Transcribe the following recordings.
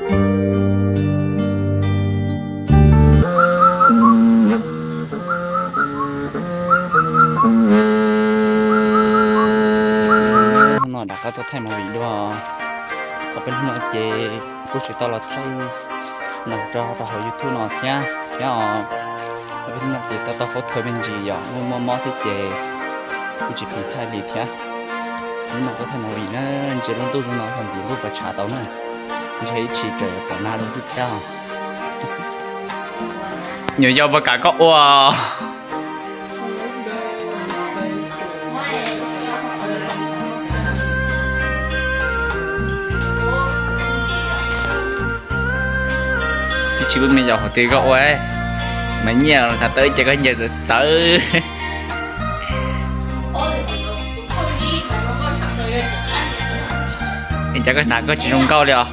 Hnub no rov qab tuaj thaij movie dua. Ob peb hnub no ces kuj tsis tau los thaij no rau rau hauv YouTube no thiab thiab os. Ob peb hnub no ces tau tau khaub thawj me ntsis yom, muaj mob mob thiab ces kuj tsis pheej thaij li thiab. Hnub no tuaj thaij movie na, ntsia lub ntuj zoo no ho ntxiv lub pas tshav tau na, ntshe ib tshis tseem pom nag dua xwb thiab. Nyuam yaus puas kam koj ua? Ib tshis pub me yaus hauv twg koj ua, mas nyiaj thav tawv ces koj nyiaj txawv txawv. Cas koj hnav koj tsis zoo nkauj li os?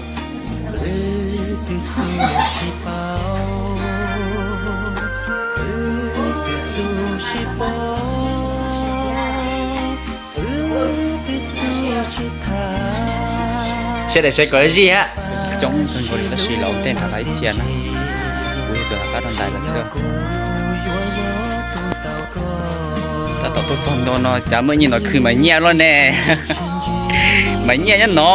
Sawv daws sawv kom zij hab. Coob kawg nkaus li tab sis los tej nrad los ib txhia na, kuv yog tus rov qab rau ntais lawm xwb. Tab tom tuaj txog ntua no cas muaj ib nyuag ntawd khwv mas nyiaj luaj ne. Mas nyiaj nyob no.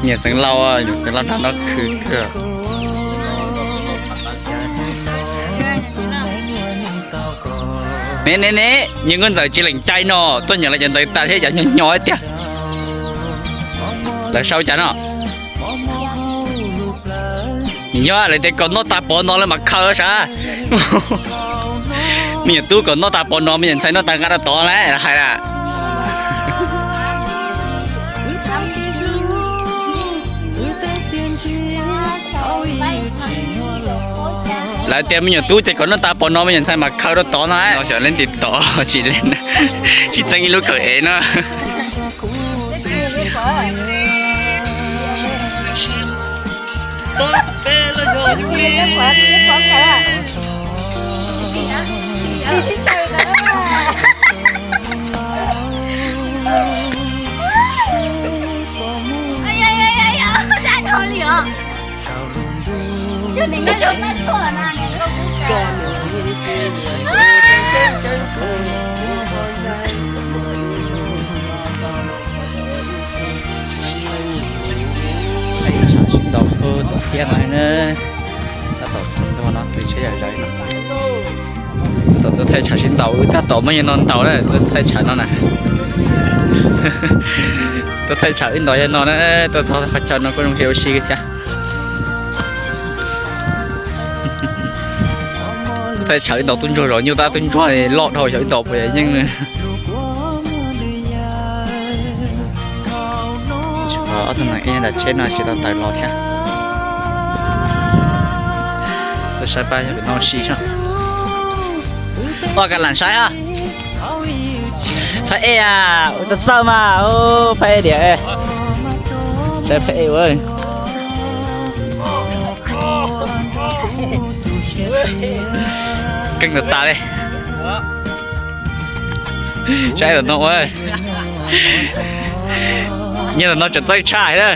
Niam xeev laus, niam xeev laus nrog no khwv kawg. Ne ne ne, yawg Nkauj Ntxawm tsis lees cai no, tuaj nyeem lawv cov ntawv tas thiab cas nyo nyo tiag. Lawv sau cas no? Nws yog lawv tias kom noj tag pov no lawv mam khaws sav. Me nyuam tub kom noj tag pov no, me nyuam ntxhais noj tag nqa rau tod lawm hais lawm. Lawv tias me nyuam tub ces kom noj tag pov no, me nyuam ntxhais mam khaws rau tod no. Xyov leej twg tod tsis, tsis txeeb ib lub kawm ev no. Thaij tshav sib ntaus puag tom siab no na. Tab tom txog ntua no pes tsheb yam zawv no. Tab tom tuaj thaij tshav sib ntaus, wb tab tom muaj yam no ntaus na, tuaj thaij tshav no na. Tuaj thaij tshav wb ntaus yam no na, tuaj txog qhov chaw no kuj zoo siab ua si thiab. Tuaj thaij tshav wb ntaus tub ntsuag zov nyuj tab tub ntsuag loj dhau xyov wb ntaus puas yog yeej. Ob tug neeg ib nram tsheb no tsis tau tawm los thiab. Tuaj saib pab yog pem no si no. Ua kas lam saib ha. Phab ej a, ua tau txawj mas, phab ej diam. Saib phab ej ua. Keej tas tas li. Saib tam no ua. Nyiaj tam no tseem txawj tshaj na.